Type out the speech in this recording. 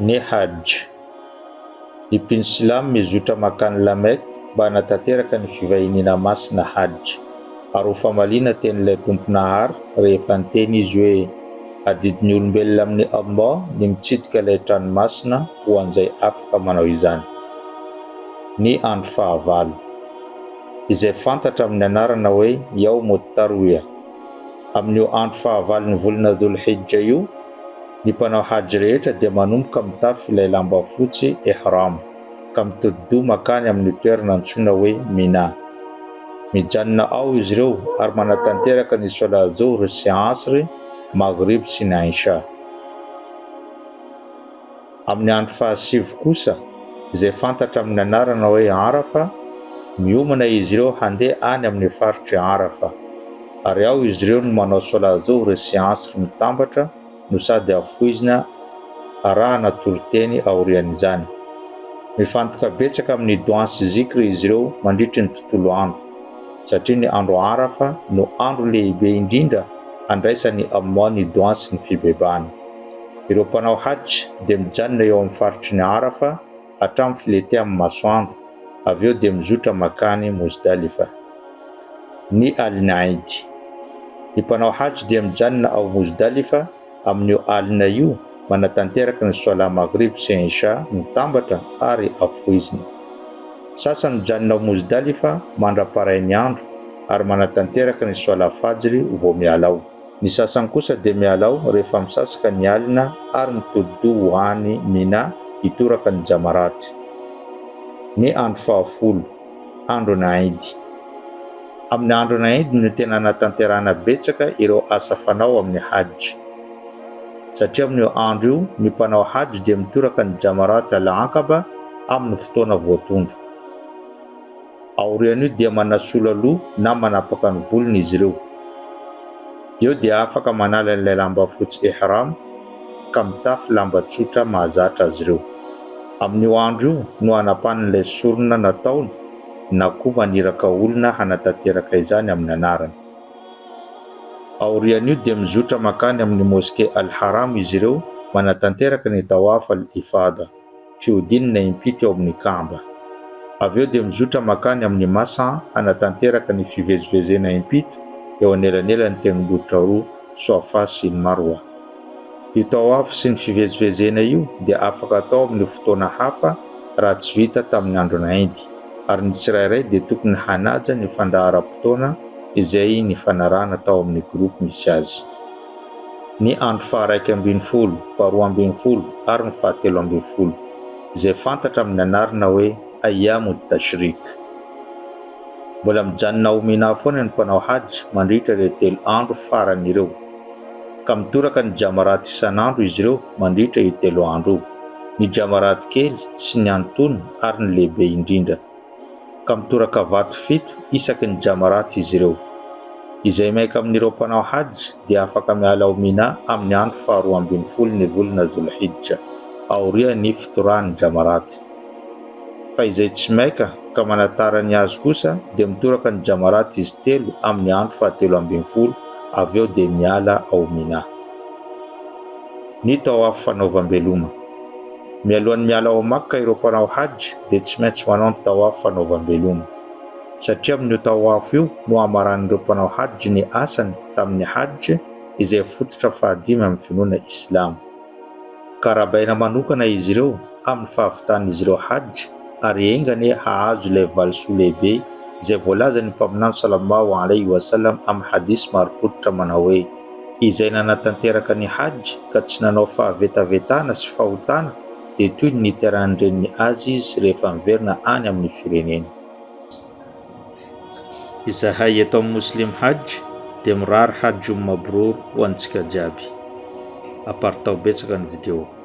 Ny Hajj. Ny mpino silamo mizotra mankany La Mecque mba hanatanteraka ny fivahiniana masina Hajj, ary ho famaliana tenin'ilay Tompo Nahary rehefa niteny Izy hoe, Adidin'ny olombelona amin'i Allah ny mitsidika ilay trano masina ho an'izay afaka manao izany. Ny andro fahavalo. Izay fantatra amin'ny anarana hoe Yawm at-Tarwiyah. Amin'io andro fahavalon'ny volana Dhul Hijjah io, ny mpanao Hajj rehetra dia manomboka mitafy ilay lamba fotsy Ihram, ka mitodi-doha mankany amin'ny toerana antsoina hoe Mina. Mijanona ao izy ireo ary manatanteraka ny Salat Zuhr sy Asr, Maghrib sy ny Isha. Amin'ny andro fahasivy kosa, izay fantatra amin'ny anarana hoe Arafa, miomana izy ireo handeha any amin'ny faritr'i Arafa. Ary ao izy ireo no manao Salat Zuhr sy Asr mitambatra no sady afoizina arahana toriteny aorian'izany. Mifantoka betsaka amin'ny Du'a sy Zikr izy ireo mandritry ny tontolo andro, satria ny andro Arafa no andro lehibe indrindra handraisan'i Allah ny Du'a sy ny fibebahana. Ireo mpanao Hajj dia mijanona eo amin'ny faritry ny Arafa hatramin'ny filentehan'ny masoandro, avy eo dia mizotra mankany Muzdalifa. Ny alin'ny Eid. Ny mpanao Hajj dia mijanona ao Muzdalifa amin'io alina io manatanteraka ny Salat Maghrib sy Isha mitambatra ary afoizina. Sasany mijanona ao Muzdalifa mandra-parain'ny andro ary manatanteraka ny Salat Fajr vao miala ao. Ny sasany kosa dia miala ao rehefa misasaka ny alina ary mitodi-doha ho any Mina hitoraka ny Jamarat. Ny andro fahafolo, andron'ny Eid. Amin'ny andron'ny Eid no tena anatanterahana betsaka ireo asa fanao amin'ny Hajj. Satria amin'io andro io ny mpanao Hajj dia mitoraka ny Jamarat al-Aqaba amin'ny fotoana voatondro. Aorian'io dia manasola loha na manapaka ny volony izy ireo. Eo dia afaka manala ilay lamba fotsy ihram ka mitafy lamba tsotra mahazatra azy ireo. Amin'io andro io no hanapany ilay sorona nataony na koa maniraka olona hanatanteraka izany amin'ny anarany. Aorian'io dia mizotra mankany amin'ny Mosquée Al-Haram izy ireo manatanteraka ny Tawaf al-Ifada. fihodinana impito eo amin'ny Kaaba. Avy eo dia mizotra mankany amin'ny Mas'a hanatanteraka ny fivezivezena impito eo anelanelan'ny tendrombohitra roa, Swafa sy Marwa. Io tawaf sy ny fivezivezena io dia afaka atao amin'ny fotoana hafa raha tsy vita tamin'ny andron'ny Eid, ary ny tsirairay dia tokony hanaja ny fandaharam-potoana izay nifanarahana tao amin'ny groupe misy azy. Ny andro faha-11, faha-12 ary ny faha-13, izay fantatra amin'ny anarana hoe Ayyam ut-Tashriq. Mbola mijanona ao Mina foana ny mpanao Hajj mandritra ireo telo andro farany ireo, ka mitoraka ny Jamarat isan'andro izy ireo mandritra io telo andro io, ny Jamarat kely sy ny antonony ary ny lehibe indrindra. ka mitoraka vato fito isaky ny Jamarat izy ireo. Izay maika amin'ireo mpanao Hajj dia afaka miala ao Mina amin'ny andro faharoa ambin'ny folo ny volana Dhul Hijja, aorian'ny fitorahan'ny Jamarat. Fa izay tsy maika ka manatara ny azy kosa dia mitoraka ny Jamarat izy telo amin'ny andro fahatelo ambin'ny folo avy eo dia miala ao Mina. Ny Tawaf fanaovam-beloma. Mialohan'ny miala ao Makka ireo mpanao Hajj dia tsy maintsy manao ny Tawaf fanaovam-beloma. Satria amin'io Tawaf io no hamaran'ireo mpanao Hajj ny asany tamin'ny Hajj izay fototra fahadimy amin'ny finoana Islamo. Karabaina manokana izy ireo amin'ny fahavitan'izy ireo Hajj ary enga anie hahazo ilay valisoa lehibe izay voalazan'ny Mpaminany Salallahu alaihi wa sallam amin'ny Hadith marim-pototra manao hoe, Izay nanatanteraka ny Hajj ka tsy nanao fahavetavetana sy fahotana dia toy ny niterahan-dreniny azy izy rehefa miverina any amin'ny fireneny. Izahay eto amin'ny Muslim Hajj dia mirary Hajj Mabrur ho antsika jiaby. Aparitao betsaka ny video.